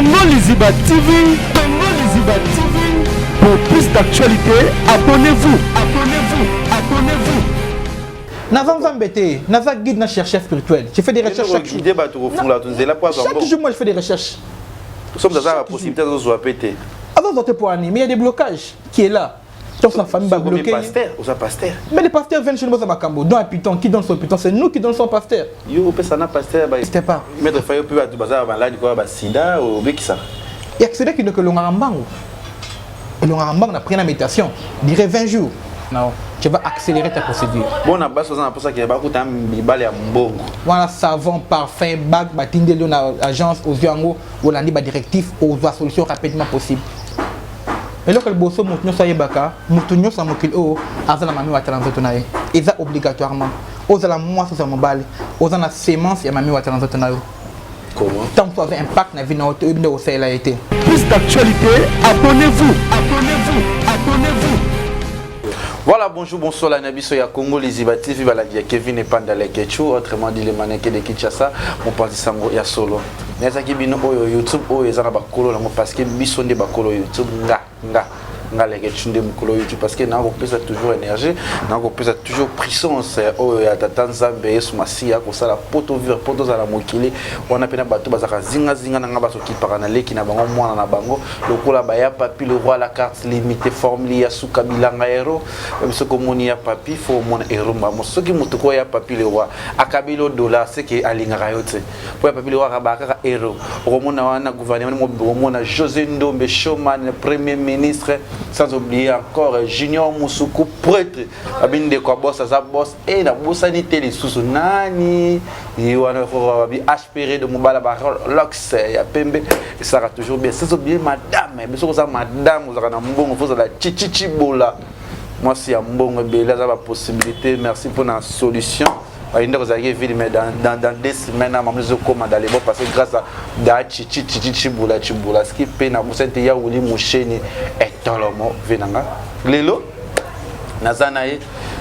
Congo Liziba TV, Congo Liziba TV. Pour plus d'actualités, abonnez-vous, abonnez-vous, abonnez-vous. Naza Nzambe te, naza guide na chercheur spirituel. Je fais des recherches chaque jour. Guide bato kofungola bato nzela po azwa Chaque mbongo. jour, moi, je fais des recherches. Soki aza na possibilité, azozwa pe te. Azozwa te po ani, mais il y a des blocages qui est là. Donc sa famille va Soki okomi bloquer. pasteur, oza pasteur. Mais les pasteurs viennent chez nous, makambo. Don à Python, qui donne son Python? C'est nous qui donnons son pasteur. Yo opesa na pasteur ba C'était pas. Maître Fayo mpe bato baza na maladi koya basida obekisaka. Il y a que celui qui ne que l'on a mbango. L'on a mbango, on a pris la méditation, dirait 20 jours. Non, tu vas accélérer ta procédure. Bona basi baza na mposa ke bakuta mibale ya mbongo. Wana savon, parfum, bague, batindeli yo na agence, ozwi yango, olandi badirectif, ozwa solution rapidement possible. Eloko ya liboso moto nyonso ayebaka, moto nyonso na mokili oyo aza na mami watala nzoto na ye. Eza obligatoirement, ozala mwasi, ozala mobali, oza na semence ya mami watala nzoto na yo. Comment? Ntango mosusu aza impact na vie na yo te, oyebi nde kosalela ye te. Plus d'actualités, abonnez-vous, abonnez-vous, abonnez-vous. Voilà, bonjour, bonsoir, la Nabiso ya Congo, Liziba TV, baladi ya Kevin Epanda Lekechu, autrement dit le mannequin de Kinshasa, mon parti sango ya solo. Nazaki bino oyo YouTube oyo eza na bakolo nango parce que biso nde bakolo YouTube, nga nga nga Lekechu nde mokolo YouTube parce que nakopesa toujours énergie, nakopesa toujours puissance oyo ya tata Nzambe Yesu Masiya kosala po tovivre, po tozala mokili wana mpe na bato bazalaka zingazinga na nga, bazokipaka na leki na bango, mwana na bango lokola baya papi le roi, la carte limité, formule ya suka bilanga hero. Soki omoni ya papi, fo omona hero mbamo. Soki moto koyo ya papi le roi akabeli o dollar, seke alingaka yo te, po ya papi le roi akabaka kaka hero. Okomona wana gouvernement mobimba, okomona José Ndombe Showman, premier ministre, sans oublier encore Junior Musuku, prêtre babi ndeko ya boss, aza boss e nabosani te lisusu nani ye wana babi HPR de mobala barolex ya pembe, esalaka toujours bien. Sans oublier madame, biso koza madame ozalaka na mbongo, fo ozala chichichi bola, mwasi ya mbongo ebele, aza bapossibilité. Merci mpona solution. Bayinda kozalaki vide, mais dans 2 semaines mama ezokoma dans les bons, parce que grâce à da chichi chichi chibula chibula ski mpe nabosani te ya wuli musheni etolomo ve nanga. Lelo naza na ye,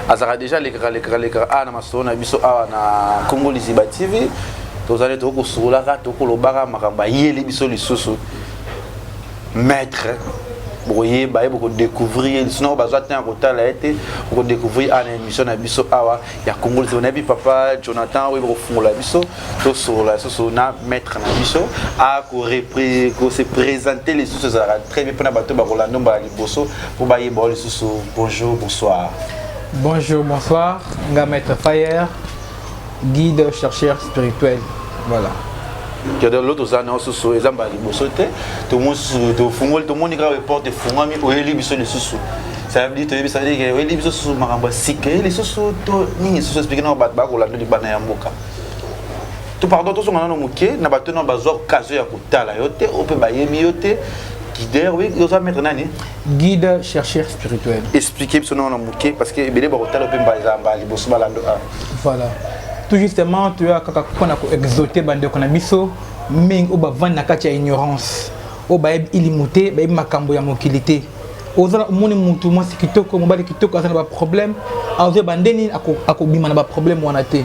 azalaka déjà lekaka lekaka lekaka awa na masolo na biso awa na Congo Liziba TV. Tozali tokosololaka, tokolobaka makambo ayeli biso lisusu. Maître, bokoyeba ye, bokodécouvrir ye lisusu. Nako bazwa te ya kotala ye te, bokodécouvrir awa na émission na biso awa ya Congo Liziba. Nayebi papa Jonathan oyo bokofungola biso, tosolola lisusu na maître na biso, akose présenter lisusu. Ezalaka très bien mpona bato bakolanda mbala liboso mpo bayeba o lisusu. Bonjour, bonsoir. Bonjour, bonsoir. Nga Maître Fire, guide, chercheur spirituel. Voilà. Lelo toza na susu, eza mbala liboso te. Tomosusu tofungoli, tomoni kaka porte efungwami, oyeli biso lisusu. Ça veut dire toyebi, ça veut dire que oyeli biso susu makambo ya sika, ye lisusu to nini lisusu? Explique na bato bakolanda libanda ya mboka. To pardon, tozonga nano moke na bato nano bazwa occasion ya kotala yo te, oyo mpe bayebi yo te. Guider, oui, oza maître nani? Guide, chercheur spirituel. Explique biso nano na moke parce que ebele bakotala mpe mbala eza mbala liboso balando a. Voilà. Tout justement, tu as kaka mpona koexauter bandeko na biso mingi oyo bavandi na kati ya ignorance, oyo bayebi ilimu te, bayebi makambo ya mokili te. Oza omoni mutu mwasi kitoko, mobali kitoko, aza na baproblème, azoyeba nde nini akobima na baproblème wana te.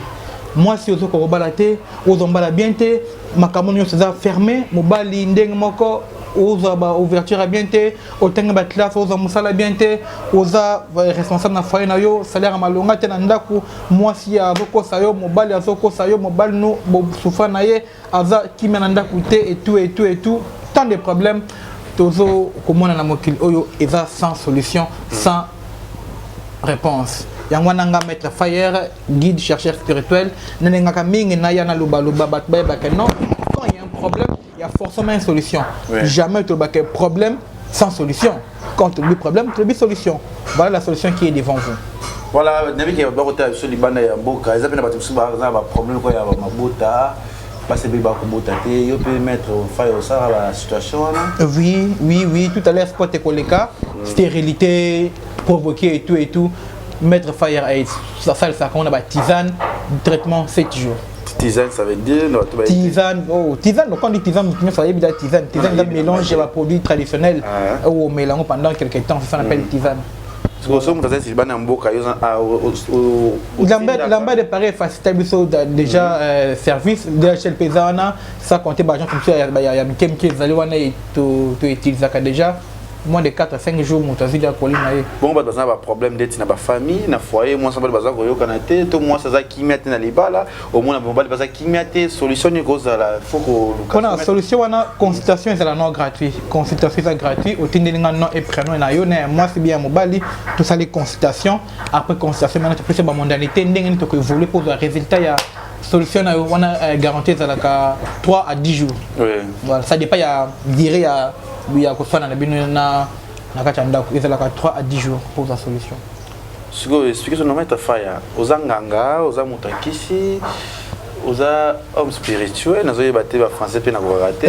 Mwasi ozokoka kobala te, ozwa mbala bien te, makambo nyonso eza fermé. Mobali ndenge moko, ozwa ba ouverture ya bien te, otangi baclasse, ozwa mosala bien te, oza responsable na foyer na yo, salaire ya malonga te na ndako, mwasi azokosa yo, mobali azokosa yo, mobali no bosufa na ye, aza kimia na ndako te, et tout et tout et tout, tant de problèmes tozo komona na mokili oyo eza sans solution, sans réponse. Yango wana nga Maître Fire, guide, chercheur spirituel, nalingaka mingi naya nalobaloba, bato bayebaka non, quand il y a un problème, il y a forcément une solution. Jamais tolobaka problème sans solution. Quand tu oublies problème, tu oublies solution. Voilà la solution qui est devant vous. Voilà, nayebi ke bakotala biso libanda ya mboka, eza mpe na bato mosusu baza na baproblème koya ya mabota, basi mpe bakobota te. Yo mpe maître Fai osala basituation wana? Oui, tout à l'heure sport ekoleka, stérilité provoquée et tout et tout. Maître Fire ça ça ça on a ba tisane, traitement 7 jours. Tisane, ça veut dire na bato bayebi te. Tisane, oh, tisane, donc quand on dit tisane, ça veut dire tisane. Tisane, c'est un mélange de produits traditionnels Ah. ou mélange pendant quelques temps, c'est ça qu'on appelle tisane. Sikoyo soki moto aza neti bana mboka, yo Lamba de Paris facilita biso déjà service DHL mpe eza wana, sans compter baagence mosusu ya mike mike ezali wana, toutilisaka déjà moins de 4 à 5 jours, moto azwi colis na ye. Bongo bato baza na baproblème ndeti na bafamille, na foyer, mwasi mobali baza koyokana te, to mwasi aza kimia te na libala, omona mobali baza kimia te, solution nini kozala? Faut koluka Mpona solution wana, consultation ezala non gratuit. Consultation eza gratuit. Otindeli nga nom et prénom na yo, na ya mwasi bien ya mobali, tosali consultation. Après consultation, maintenant topesi bamodalité ndenge nini tokoévolue mpo ozwa résultat ya solution na yo wana. Garantie ezalaka 3 à 10 jours. Voilà, ça dépend ya durée ya kofanda na bino na kati ya ndako. Ezalaka 3 à 10 jours pour la solution. Sikoyo explique so Maître Faya, oza nganga, oza moto akisi, oza homme spirituel, nazoyeba te, bafrançais mpe nakokaka te.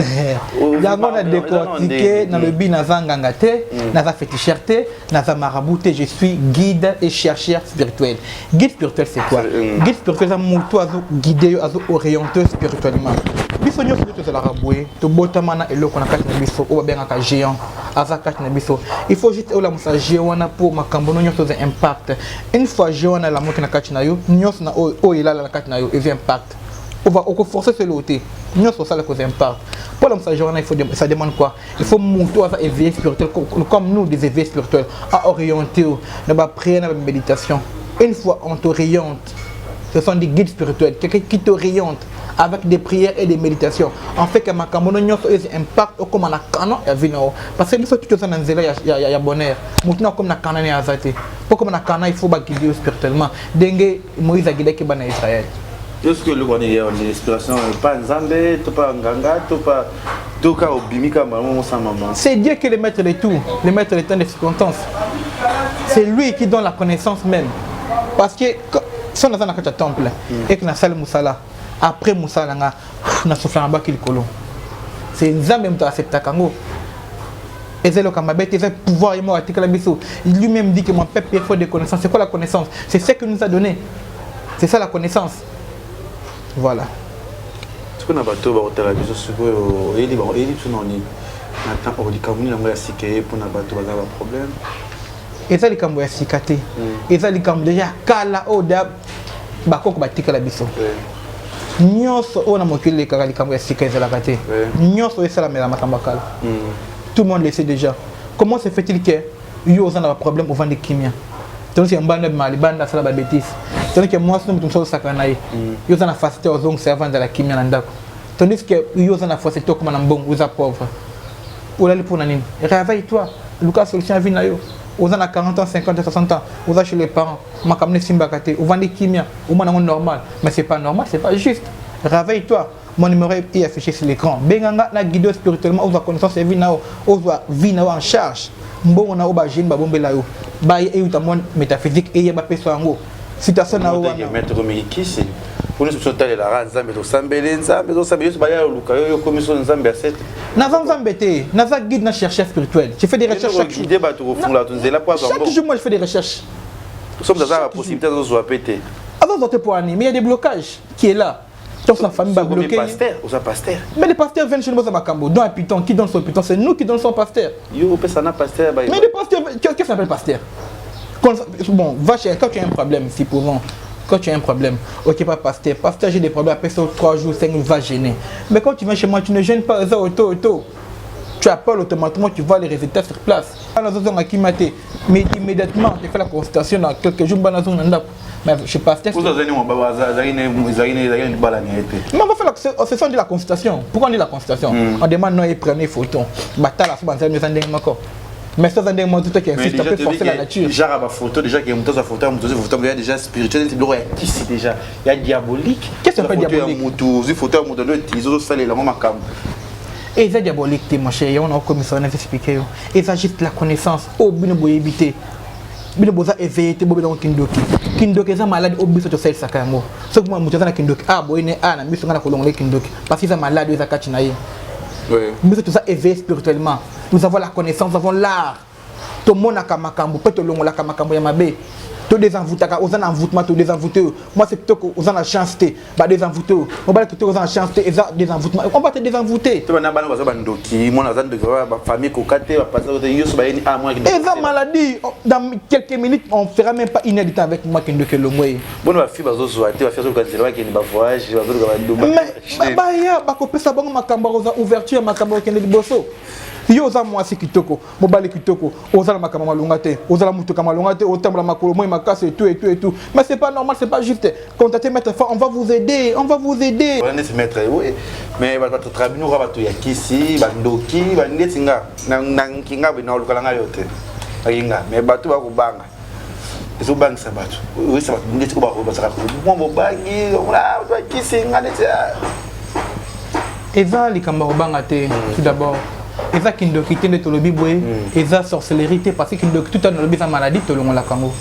Yango na décortique, nalobi naza nganga te, naza féticheur te, naza marabout te. Je suis guide et chercheur spirituel. Guide spirituel, c'est quoi? Guide spirituel eza moto azo guide yo, azo oriente spirituellement. Biso nyonso nde tozalaka boye, tobotama na eloko na kati na biso oyo babengaka géant, aza kati na biso. Il faut juste olamusa géant wana mpo makambo no nyonso eza impact. Une fois géant wana elamuki na kati na yo, nyonso na oyo elala na kati na yo eza impact. Ova okoforce selo te, nyonso osala koza impact. Mpo lamusa géant wana, il faut, ça demande quoi? Il faut moto aza éveillé spirituel, comme nous, des éveillés spirituels, à orienter na baprière, na baméditation. Une fois on t'oriente, ce sont des guides spirituels, quelqu'un qui t'oriente avec des prières et des méditations, en fait que makambo no nyonso eza impact, okóma na canon ya vie na yo. Parce que biso tuti oza na nzela ya bonheur, motu na akómi na canon ne aza te. Mpo koma na canon, il faut baguide yo spirituellement, ndenge Moïse aguidaki bana Israël. Yo soki eloko wana eya, inspiration pa Nzambe to pa nganga to pa to kaka obimi kaka mbala moko mama? C'est Dieu qui est le maître de tout, le maître des temps, des circonstances. C'est lui qui donne la connaissance même, parce que so naza na kati ya temple eke nasali mosala, après mosala na nga, nasofla na baki likolo, c'est Nzambe moto acceptaka yango. Eza eloko ya mabe te, eza pouvoir ye moko atikala biso. Lui-même dit que mon peuple il faut des connaissances. C'est quoi la connaissance? C'est ce que nous a donné, c'est ça la connaissance, voilà. Sikoyo na bato oyo bakotala biso sikoyo, oyeli bango, oyeli biso nani na temps likambo nini yango ya sika ye mpona bato baza baproblème? Eza likambo ya sika te, eza likambo deja kala oyo da bakoko batikala biso. Nyonso oyo na mokili elekaka, likambo ya sika ezalaka te. Nyonso oyo esalamela, makambo ya kala, tout le monde le sait déjà. Comment se fait-il que yo oza na baproblème, ovandi kimia, tandis que mbanda ebima libanda, asala babêtises, tandis que mwasi no moto mosusu azosaka na ye, yo oza na facilité, ozongisa, avandala kimia na ndako, tandis que yo oza na facilité okoma na mbongo, oza pauvre, olali mpona nini? Réveille toi, luka solution ya vie na yo. Oza na 40 ans, 50 ans, 60 ans, oza chez les parents, makambo no esimbaka te, ovandi kimia, omona yango normal, mais c'est pas normal, c'est pas juste. Réveille toi. Mon numéro est affiché sur l'écran. Benganga na guide spirituellement, ozwa connaissance ya vie na yo, ozwa vie na yo en charge. Mbongo na yo, bagene babombela yo, baye euta monde métaphysique, eye bapesa yango situation na yo wana. Maître Komikisi, mpona biso totalelaka Nzambe, tosambeli Nzambe, tosambeli nyonso, baya oluka yo, yokomi so Nzambe ya sete. Naza Nzambe te, naza guide na chercheur spirituel. Je fais des recherches chaque jour. Guide bato, kofungola bato nzela po azwa. Chaque jour, moi, je fais des recherches. Soki aza na possibilité, azozwa pe te. Azozwa te po ani? Mais il y a des blocages qui est là. Donc la famille va bloquer. Pasteur, oza pasteur. Mais les pasteurs viennent chez nous à makambo. Don à Python, qui donne son Python? C'est nous qui donnons son pasteur. Yo opesa na pasteur? Mais les pasteurs, qu'est-ce que ça s'appelle pasteur? Bon, va chez, quand tu as un problème, supposons, quand tu as un problème, ok, pas pasteur, pasteur, j'ai des problèmes, après ça, 3 jours, 5 jours, va jeûner. Mais quand tu viens chez moi, tu ne jeûnes pas, ça, auto, auto. Tu appelles automatiquement, tu vois les résultats sur place. Mais immédiatement, tu fais la consultation dans quelques jours, mais je pasteur. Mais on va faire la, c'est ça, on dit la consultation. Pourquoi on dit la consultation? On demande nom et prénom, photo. Batala, mais ça, ça demande toi qui insiste, tu peux forcer la nature. Genre ba photo déjà que moto photo, moto photo déjà spirituel, biloko ya kisi déjà ya diabolique. Qu'est-ce que c'est diabolique? Moto ozwi photo ya moto ndo utiliser, ozosalela yango makambo. Eza diabolique te, mon cher. Yango na okomisa wana, expliquer yo, eza juste la connaissance oyo bino boyebi te. Bino boza éveillé te. Bobelango kindoki. Kindoki eza maladi oyo biso tosalisaka yango. Soki moto aza na kindoki, a boye ne a na miso, ngai na kolongola kindoki, parce que eza maladi oyo eza kati na ye. Biso toza éveillé spirituellement, nous avons la connaissance, nous avons l'art. Tomonaka makambo mpe tolongolaka makambo ya mabe, todesenvoutaka. Oza na envoûtement, todesenvoute oyo. Mwasi kitoko, oza na chance te, badesenvoute oyo. Mobali kitoko, oza na chance te, eza désenvoûtement, on va te désenvoûter. To bana, bana baza bandoki, mwana aza ndoki, bafamille koka te, bapasa te, nyonso bayeni a mwana. Eza maladie. Dans quelques minutes, on fera même pas une heure de temps avec moi, kindoki elongo ye. Bona bafille bazozwa te, bafille bazoluka nzela, bakende bavoyage, bazoluka banduba. Mais baya bakopesa bango makambo, akozwa ouverture ya makambo, okende liboso. Yo oza mwasi kitoko, mobali kitoko, oza na makambo malonga te, oza na motuka malonga te, otambola makolo moi makasi et tout et tout et tout, mais c'est pas normal, c'est pas juste. Contactez Maître Fa, on va vous aider, on va vous aider. Wana neti maître, oui, mais bato tribunal oka, bato ya kisi, bandoki, bandeti nga nankinga boye, naolukala nga yo te, akinga. Mais bato bakobanga, ezobangisa bato, oyesa bato ndeti oyo bazalaka mwa bobangi, bato ya kisi nga neti. Eza likambo ya kobanga te. Tout d'abord, eza kindoki te nde tolobi boye, eza sorcellerie te, parce que kindoki tout nalobi eza maladie, tolongolaka yango.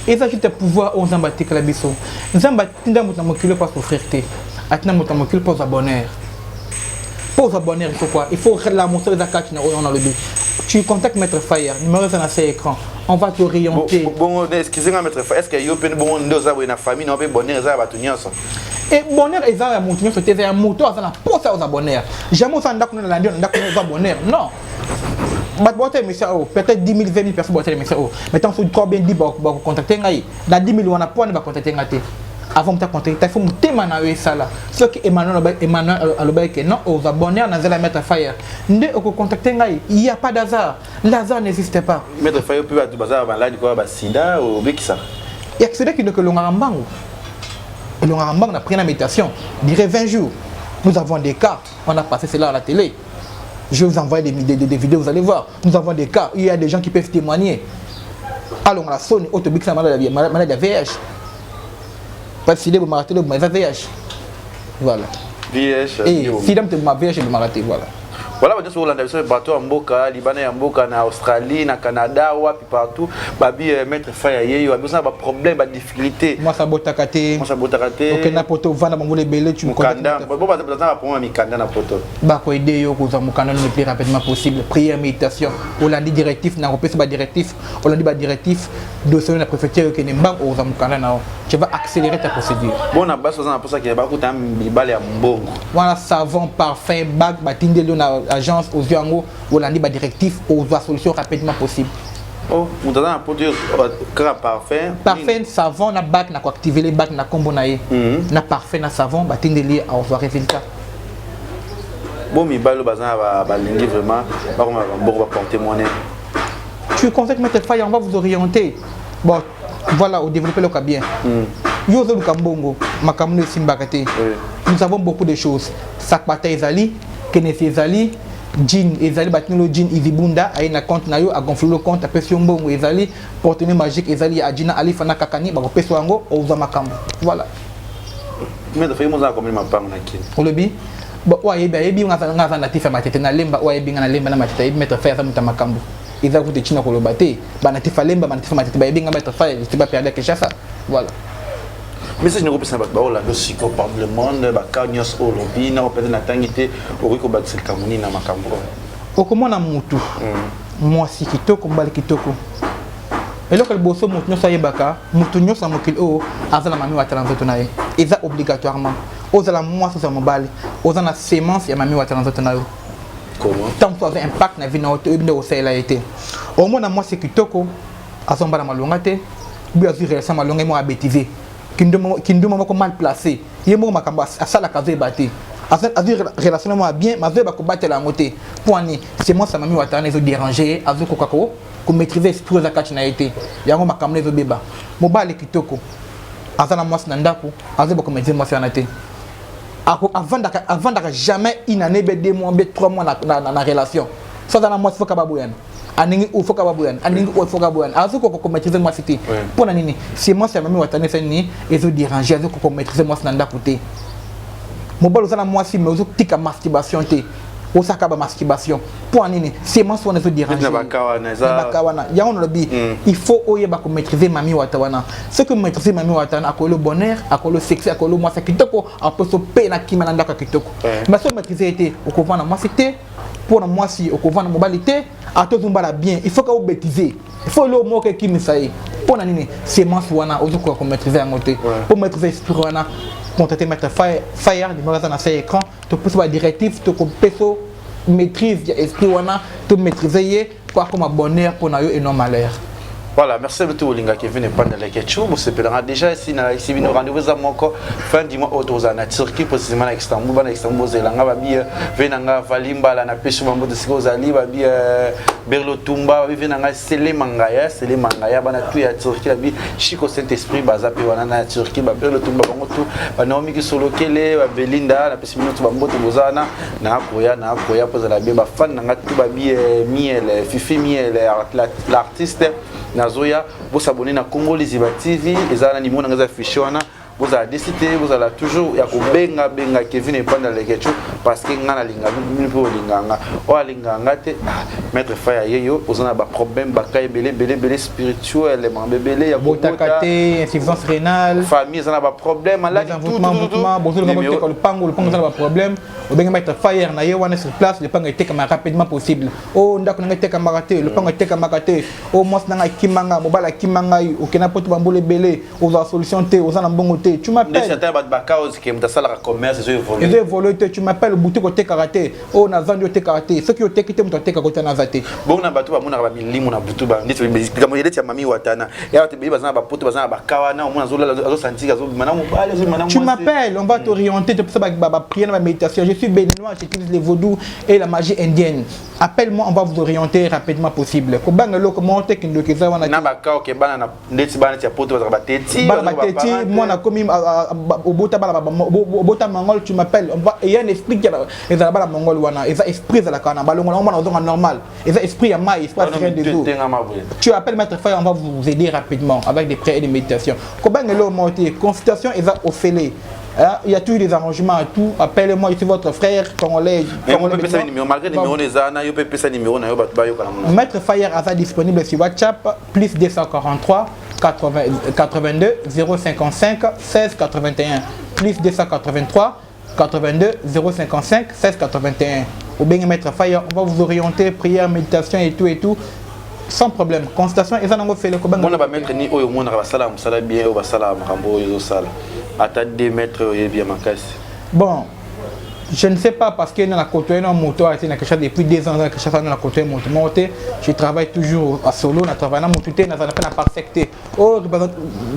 Eza juste pouvoir oyo Nzambe atikala biso. Nzambe atinda moto na mokili mpo asouffrir te, atinda moto na mokili mpo ozwa bonheur. Mpo ozwa bonheur, il faut quoi? Il faut la mosala eza kati na oyo nalobi. Tu contactes Maître Fire, numéro eza na se écran, on va t'orienter. Bongo, excusez nga Maître Fire, est ce que yo mpe bongo nde oza boye na famille na mpe bonheur eza ya bato nyonso? E bonheur eza ya moto nyonso te, eza ya moto aza na posa oza bonheur. Jamais oza ndako na nalandi na ndako oza bonheur, non. Bato bota émission oyo, peut-être 10 000, 20 000 personnes bota émission oyo, mais tant soki 3 bien 10 bakocontacte ngai na 10 000 wana, mpo wana bacontacte ngai te. Avant moto acontacte, il faut motema na yo esala. Soki Emmanuel alobaki ke non, oza bonheur na nzela ya Maître Fire, nde okocontacte ngai. Il y a pas d'hasard, l'hasard n'existe pas. Maître Fire, mpe bato baza maladi koya basida, obekisaka? Ya sida, kindoki elongaka mbangu, elongaka mbangu na prière na méditation, dirait 20 jours. Nous avons des cas, on a passé cela à la télé, je vais vous envoyer des vidéos, vous allez voir. Nous avons des cas, il y a des gens qui peuvent témoigner. Alongola soni oyo tobikisa maladi ya VIH, parce que sida ebomaka te, eboma eza VIH, voilà. VIH. Sida moto eboma, VIH ebomaka te, voilà. Voilà, bato nyonso kolanda biso, bato ya mboka libanda, ya mboka, na Australie, na Canada, wapi partout, babi Maître Faya ye yo, babi oza na baproblème, badifficulté. Mwasi abotaka te. Mwasi abotaka te. Okenda poto, ovanda bambula ebele, tu Mokanda bo baza na baproblème ya mikanda na poto. Bakoaider yo kozwa mokanda le plus rapidement possible. Prière, méditation, olandi directif na kopesa badirectif, olandi badirectif, dossier na préfecture okende mbango, okozwa mokanda na yo, tu vas accélérer ta procédure. Bona basi baza na mposa ke bakuta mibale ya mbongo. Wana savon, parfum, bague, batindeli yo na agence, ozwi yango, olandi badirectif, ozwa solution rapidement possible. Oh, moto aza na poto yo kaka parfum? Parfum, savon na bague, na koactiver le bague na nkombo na ye, na parfum na savon, batindeli ye, akozwa résultat. Bo mibali oyo baza na balingi vraiment bakoma bambongo, baporte monnaie. Tu contactes Maître Faya, on va vous orienter. Bon, voilà, odévelopper loka bien. Yo ozoluka mbongo, makambo no esimbaka te. Nous avons beaucoup de choses. Sakpata ezali, kenesi ezali, jean ezali, batindeli yo jean izibunda, aye na compte na yo, agonfle le compte, apesi yo mbongo ezali, porte-monnaie magique ezali ya Adjina Alifa na Kakani, bakopesa yango, ozwa makambo. Voilà. Maître Faya, mozala combien mapango na Kini? Olobi bon, oyo ayebi ayebi nga aza natif ya Matete na Lemba. Oyo ayebi nga na Lemba na Matete ayebi Maître Faya aza moto ya makambo. Eza kutu ntina koloba te, banatif ya Lemba, banatif ya Matete bayebi nga Maître Faya, je suis pas perdu à Kinshasa, voilà. Message nakopesa bato baolanda siko par le monde, baka nyonso oyo olobi na peut-être natangi te, okoki kobakisa likambo nini na makambo oyo? Okomona mutu, mwasi kitoko, mobali kitoko, eloko liboso motu nyonso ayebaka, motu nyonso na mokili oyo aza na mami watala nzoto na ye. Eza obligatoirement, ozala mwasi, ozala mobali, oza na semence ya mami watala nzoto na yo. Ntango mosusu aza impact na vie na yo te, oyebi nde kosalela ye te. Omona mwasi kitoko azombala malonga te, bi azwi relation malonga, ye moko abétise, kinduma moko mal placé, ye moko makambo asalaka azoyeba te. Azwi relation na moko bien, mais azoyeba kobatela yango te. Mpo ani semence ya mami watana ezodérange ye, azokoka komaîtrise esprit eza kati na ye te, yango makambo na ezobeba. Mobali kitoko aza na mwasi na ndako, azoyeba komaîtrise mwasi wana te. Avandaka jamais une année be 2 mois be 3 mois na relation. So aza na mwasi, foka baboyana, aningi oyo foka baboyana, aningi oyo foka baboyana, azokoka komaîtrise mwasi te. Mpo na nini? Semence ya mami watana esali nini? Ezodérange, azokoka komaîtrise mwasi na ndako te. Mobali oza na mwasi, mais ozotika masturbation te, osaka bamasturbation, mpo na nini? Semence wana ezodérange Na baka wana eza baka wana. Yango nalobi, il faut oyeba komaîtrise mami wata wana. Soki omaîtrise mami wata wana, akolo bonheur, akolo succès, akolo mwasi ya kitoko, aposo mpe na kima na ndako ya kitoko. Mais soki omaîtrise ye te, okovanda mwasi te. Mpo na mwasi okovanda mobali te, ata ozombala bien, il faut ka obétise, il faut eloko moko ekimisa ye. Mpo na nini? Semence wana ozokoka komaîtrise yango te. Mpo maîtrise esprit wana, contacter Maître Fire, numéro aza na se écran. Topesa badirective, tokopesa maîtrise ya esprit wana, tomaîtrise ye mpo akoma bonheur mpo na yo et non malheur. Voilà, merci beaucoup Olinga Kevin et Pandala Ketchou. Bosepelanga déjà ici na ici bino rendez-vous za moko fin du mois oyo toza na Turquie, précisément na Istanbul. Bana Istanbul bozelanga, babi ve nanga Valimbala na peso bambo de siko ozali, babi Berlo Tumba, babi ve nanga Sele Mangaya, Sele Mangaya, bana tout ya Turquie, babi Chico Saint Esprit baza pe wana na Turquie, ba Berlo Tumba bango tout, ba Naomi Kisolokele, ba Belinda na pesi bino tout bambote bozana na koya na koya pozala bien ba fan nanga tout, babi Miel, Fifi Miel, l'artiste nazoya. Bosabone na Congo Liziba TV, eza na nimero nanga eza fiche wana. Bozala desi te, bozala toujours ya kobenga benga Kevin Epanda Lekechu, parce que nga nalinga bino mpe olinga nga. Oyo alinga nga te, ah, Maître Faya ye yo oza na baproblème, baka ebele ebele ebele spirituel, makambo ebele ya botaka te, insuffisance rénale, famille eza na baproblème, maladi. Bozoluka boteka lopango, lopango eza na baproblème, obengi Maître Fire na ye wana sur place, lopango etekama rapidement possible. O ndako nanga etekamaka te, lopango etekamaka te, o mwasi nanga akimanga, mobali akima ngai, okenda poto bambula ebele, ozwa solution te, oza na mbongo te, tu m'appelles. Nde bato bakaos ke moto asalaka commerce ezo évolue. Ezo évolue te, tu m'appelles. Boutique otekaka te, oyo naza ndi otekaka te, soki oteki te, moto atekaka ota naza te. Bongo na bato bamonaka bamilimo na butu, likambo neti ya mami watana ya bato ebele baza na bapoto, baza na baka wana, omona azolala, azosantika, azobima na mobali, azobima na Tu m'appelles, on va t'orienter, tu peux ba prière, ba méditation. Je suis béninois, j'utilise les vaudous et la magie indienne. Appelle-moi, on va vous orienter rapidement possible. Kobanga eloko moko te, kindoki eza wana. Na baka oke bana na ndeti bana neti ya poto bazalaka bateti. Bana bateti, mwana komi obota bana, obota mongol, tu m'appelles, on va, il y a un esprit qui ezala bana mongol wana, eza esprit ezalaka wana, balongola ngo, mwana ozonga normal. Eza esprit ya mai, esprit ya sirène des eaux. Tu appelles Maître Fire, on va vous aider rapidement avec des prières et des méditations. Kobanga eloko moko te, consultation eza ofele. Hein, il y a toujours des arrangements à tout. Appelez-moi, je suis votre frère congolais. Mais on peut pesa numéro, malgré numéro eza na yo, peut pesa numéro na yo, bato bayoka na mona. Maître Fire aza disponible sur WhatsApp plus 243 80, 82 055 16 81, plus 283 82 055 16 81. Ou bien Maître Fire, on va vous orienter, prière, méditation et tout et tout. Sans problème. Consultation, eza nango fele kobanga. Mona bamaître ni oyo omonaka basala mosala bien, oyo basala makambo oyo ezosala, ata deux maîtres oyebi ya makasi. Bon, je ne sais pas, parce que dans la côtoyé na moto a été na Kinshasa depuis 2 ans, na Kinshasa na côtoyé moto moko te. Je travaille toujours à solo, na travaille na moto te, na zala pe na parsec te. Oh,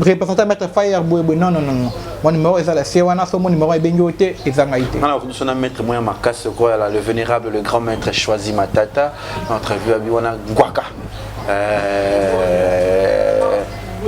représentant Maître Fire boye boye, non non non non. Mon numéro eza la se wana, so mon numéro ebengi yo te, eza ngai te. Nga na biso na maître moya makasi okoya la, le vénérable, le grand maître Choisi Matata, notre vieux abi wana Ngwaka.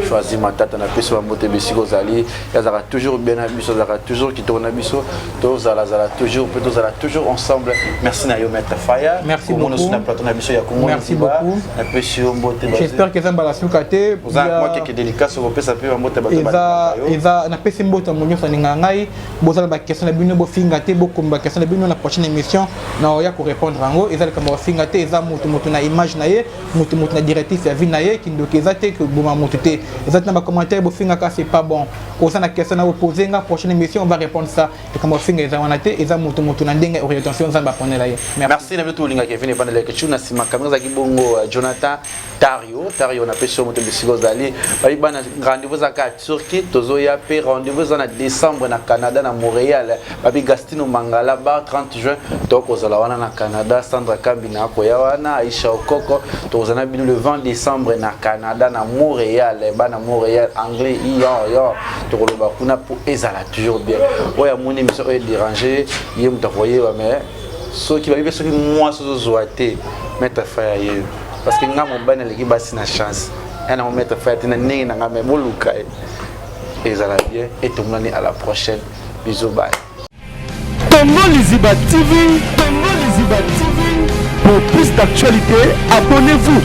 Choisi Matata, napesi bambote bisika ozali, azalaka toujours bien na biso, azalaka toujours kitoko na biso, tozalazala toujours mpe tozala toujours ensemble. Merci na yo, Maître Faya. Merci beaucoup. Na plateau na biso ya Congo. Merci beaucoup. Napesi yo mbote. J'espère que eza mbala suka te. Oza mwa keke délicace okopesa mpe bambote bato. Eza eza napesi mbote mo nyonso alingaka ngai. Bozala baquestion na bino, bofinga te, bokomba baquestion na bino na prochaine émission na oya korépondre yango. Eza likambo ya kofinga te, eza motu motu na image na ye, motu motu na directif ya vie na ye. Kindoki eza te, koboma motu te eza te. Na bacommentaire bofingaka, c'est pas bon. Oza na question na opose nga, prochaine émission on va répondre ça. Likambo ya kofinga eza wana te, eza motu motu na ndenge orientation Nzambe aponela ye. Merci na bino tolingaka Kevin Epandeleke Chu. Na nsima kamera ezalaki bongo Jonathan Tario Tario, napesi yo moto bisika ozali. Bayi bana, rendez-vous ezalaka ya Turquie, tozoya mpe rendez-vous eza na décembre na Canada, na Montréal. Babi Gastino Mangala bar, 30 juin tokozala wana na Canada. Sandra Kambi na akoya wana, Aisha Okoko, tokozala na bino le 20 décembre na Canada, na Montréal. Bana Montréal, anglais iyo yo tokoloba kuna mpo ezala toujours bien. Oyo amoni émission oyo edérange ye, moto akoyeba. Mais soki babi mpe soki mwasi ozozwa te, Maître Faya ye, parce que nga mobali naleki basi na chance ya nango. Maître Faya te na ndenge na nga, mais boluka ye, ezala bien. Etomolani à la prochaine, bisous, bye. Congo Liziba TV, Congo Liziba TV. Pour plus d'actualités, abonnez-vous.